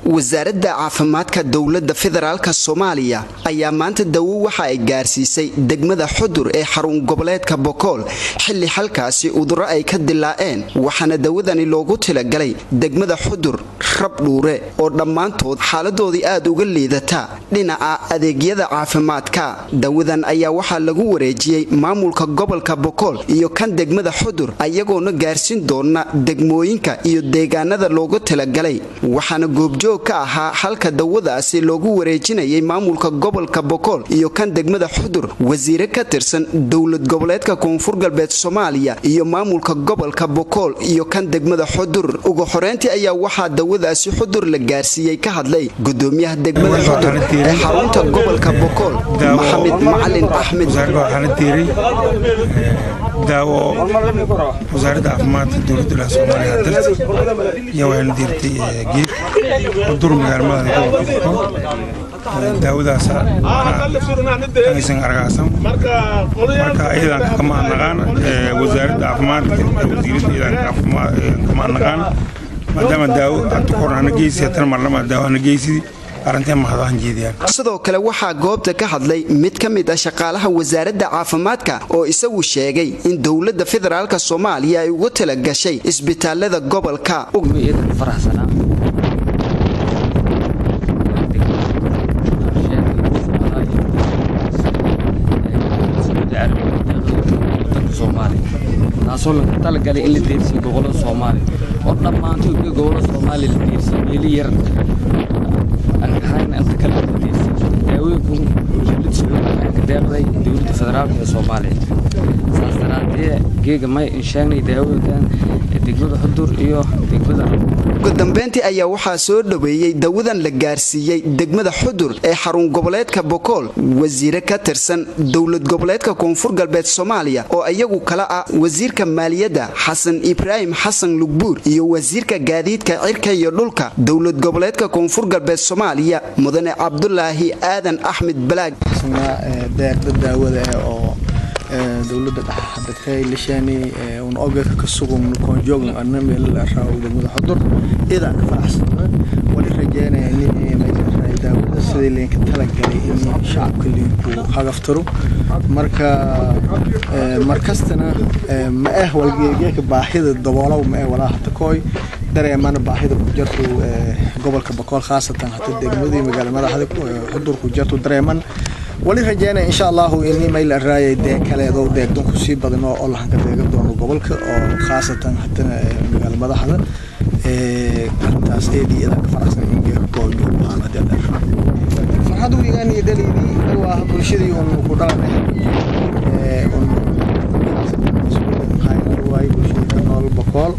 Wasaaradda caafimaadka Dowladda Federaalka Soomaaliya ayaa maanta dawo waxa ay gaarsiisay degmada Xudur ee xarun goboleedka Bokool, xilli halkaasi uduro ay ka dilaaceen. Waxaana dawadani loogu talagalay degmada Xudur, Rabdhuure oo dhammaantood xaaladoodii aad uga liidata dhinaca adeegyada caafimaadka. Dawadan ayaa waxaa lagu wareejiyey maamulka gobolka Bokool iyo kan degmada Xudur, ayagoona gaarsiin doona degmooyinka iyo deegaanada loogu talagalay. Waxaana goobjoog ka ahaa halka dawadaasi loogu wareejinayay maamulka gobolka Bokool iyo kan degmada Xudur wasiire ka tirsan Dowlad Goboleedka Koonfur Galbeed Soomaaliya iyo maamulka gobolka Bokool iyo kan degmada Xudur. Ugu horeyntii ayaa waxaa dawadaasi Xudur la gaarsiiyey ka hadlay gudoomiyaha degmada Xudur ee xarunta gobolka Bokool, Maxamed Macalin Axmed. Daawo Wasaaradda Caafimaadka Dowladda Soomaaliya darti iyo waxayna diirtay geed Xudur, magaalmada gobolka Bokool. Daawadaas aysan argaasan marka iyadan kama mahadnaqaan Wasaaradda Caafimaadka, wasiiradda iyadan kama mahadnaqaan, maadaama daawo hadda kahor hana geysi, haddana marlama daawo hana geysidi. Sidoo kale waxaa goobta ka hadlay mid ka mid ah shaqaalaha wasaaradda caafimaadka oo isagu sheegay in Dowladda Federaalka Soomaaliya ay ugu talagashay isbitaalada gobolka. Taasoo laga talagalay in la deersiiyo gobolada Soomaaliya oo dhammaantood. Gobolada Soomaaliya la deersiiyo, meeli yar aan ahayn inta kale la deersiiyo. Daawooyinku Dowladda Sacuudi waxay ka deeqday Dowladda Federaalka ee Soomaaliya. Saas daraadee geega may insheegnay daawooyinkan degmada Xudur iyo degmada. Ugu dambeyntii ayaa waxaa soo dhoweeyey dawadan la gaarsiiyey degmada Xudur ee xarun goboleedka Bokool wasiire ka tirsan Dowlad Goboleedka Koonfur Galbeed Soomaaliya oo iyagu kala ah wasiirka maaliyadda Xasan Ibraahim Xasan Lugbuur iyo wasiirka gaadiidka cirka iyo dhulka Dowlad Goboleedka Koonfur Galbeed Soomaaliya, Mudane Cabdulaahi Aadan Axmed Balaag. Deeqda daawada oo dowladda dhexe lishani un oga ka sugun koonjoogn anna meel raaw degmada Xudur ida ka faraxsan. Wali rajeynaya in may daawada sidii leenka talagalay in shacabka leenku hagaftaro. Marka markastana ma ah walgeegeeka baahida daboolow ma ah walaa hata kooy dareemana baahida ku jirto gobolka Bakool, khaasatan hata degmadii magaala madaxda Xudur ku jirto dareeman. Wali rajeynaya insha Allahu in mayl raayay dee kaleedo deegdan ku sii badan oo lahanka deegan doono gobolka oo khaasatan hatana magaala madaxda. Arintaas eedii idan ka faraxsan in geeka goojo farxad wiigaan iyo dhaliidii waa bulshadii un ku dhalanay un waay bulshadii ka nool Bokool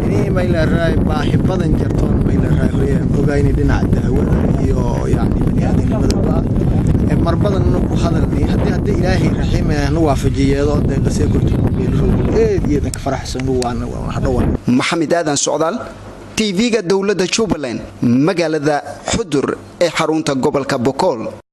ini mayl raay baahi badan jirtoon mayl raay hore ogayni dhinaca daawada iyo yacni baniaadamnimadaba mar badan ku hadalnay. Haddii Ilaahay raxiim nu waafajiyeedo deeqasee korto eed iyo ka faraxsan waan hadhow. Maxamed Aadan Socdaal, TV-ga Dowladda Jubbaland, magaalada Xudur ee xarunta gobolka Bokool.